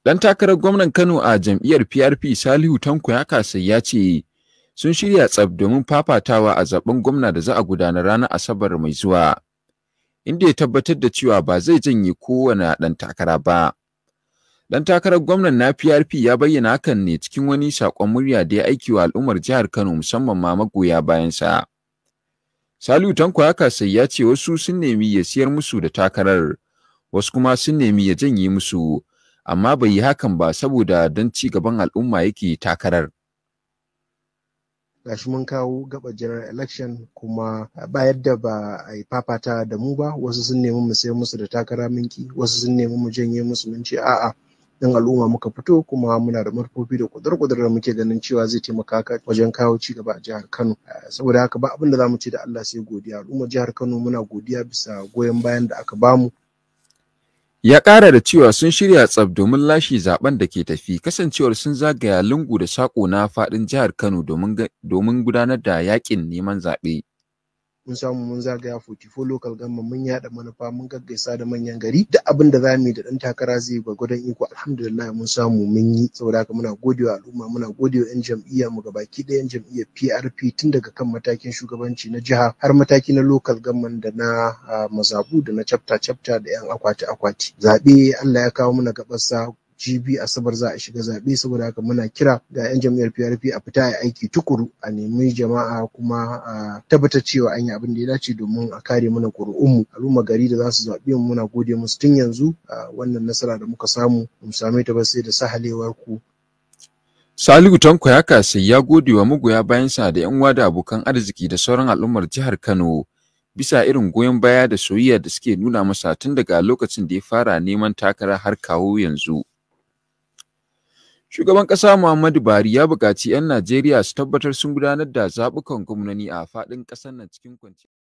Ɗan takarar gwamnan Kano a jam'iyyar PRP, Salihu Tanko Yakasai, ya ce sun shirya tsaf domin fafatawa a zaben gwamna da za a gudanar ranar Asabar mai zuwa, inda ya tabbatar da cewa ba zai janye kowane ɗan takara ba. Ɗan takarar gwamnan na PRP ya bayyana hakan ne cikin wani saƙon murya da ya aiki wa al'ummar jihar Kano, musamman ma magoya bayansa. Salihu Tanko Yakasai ya ce wasu sun nemi ya siyar musu da takarar, wasu kuma sun nemi ya janye musu, amma bai yi hakan ba saboda don ci gaban al'umma yake takarar. Gashi mun kawo gaba general election, kuma ba yadda ba a yi fafata da mu ba. Wasu sun nemi mu sayar musu da takara, mun ki. Wasu sun nemi mu janye musu, mun ce a'a, dan al'umma muka fito, kuma muna da manufofi da kudur-kudur da muke ganin cewa zai taimaka wajen kawo ci gaba a jihar Kano. Saboda haka ba abin da zamu ce da Allah sai godiya. Al'ummar jihar Kano, muna godiya bisa goyon bayan da aka bamu. Ya ƙara da cewa sun shirya tsaf domin lashe zaben da ke tafi, kasancewar sun zagaya lungu da saƙo na faɗin jihar Kano domin gudanar da yaƙin neman zaɓe. Mun samu mun zagaya 44 local government, mun yada manufa, mun gaggaisa da manyan gari. Duk abin da zamu yi da dan takara zai gwargwadon iko, alhamdulillah, mun samu mun yi. Saboda haka muna godewa al'umma, muna godewa yan jam'iyya mu gabaki ɗaya, yan jam'iyyar PRP, tun daga kan matakin shugabanci na jiha har mataki na local government da na mazabu da na chapter chapter da yan akwati akwati. Zaɓe Allah ya kawo muna gabarsa, jibi Asabar za a shiga zaɓe. Saboda haka muna kira ga 'yan jam'iyyar PRP a fita a aiki tukuru, a nemi jama'a, kuma a tabbatar cewa an yi abin da ya dace domin a kare mana ƙuri'unmu. Al'umma gari da za su zaɓe mu, muna gode musu tun yanzu. Wannan nasara da muka samu, mu same ta ba sai da sahalewar ku. Salihu Tanko Yakasai ya gode wa magoya bayansa da 'yan uwa da abokan arziki da sauran al'ummar jihar Kano bisa irin goyon baya da soyayya da suke nuna masa tun daga lokacin da ya fara neman takara har kawo yanzu. Shugaban ƙasa Muhammadu Buhari ya buƙaci 'yan Najeriya su tabbatar sun gudanar da zaɓukan gwamnoni a faɗin ƙasar nan cikin kwanciyar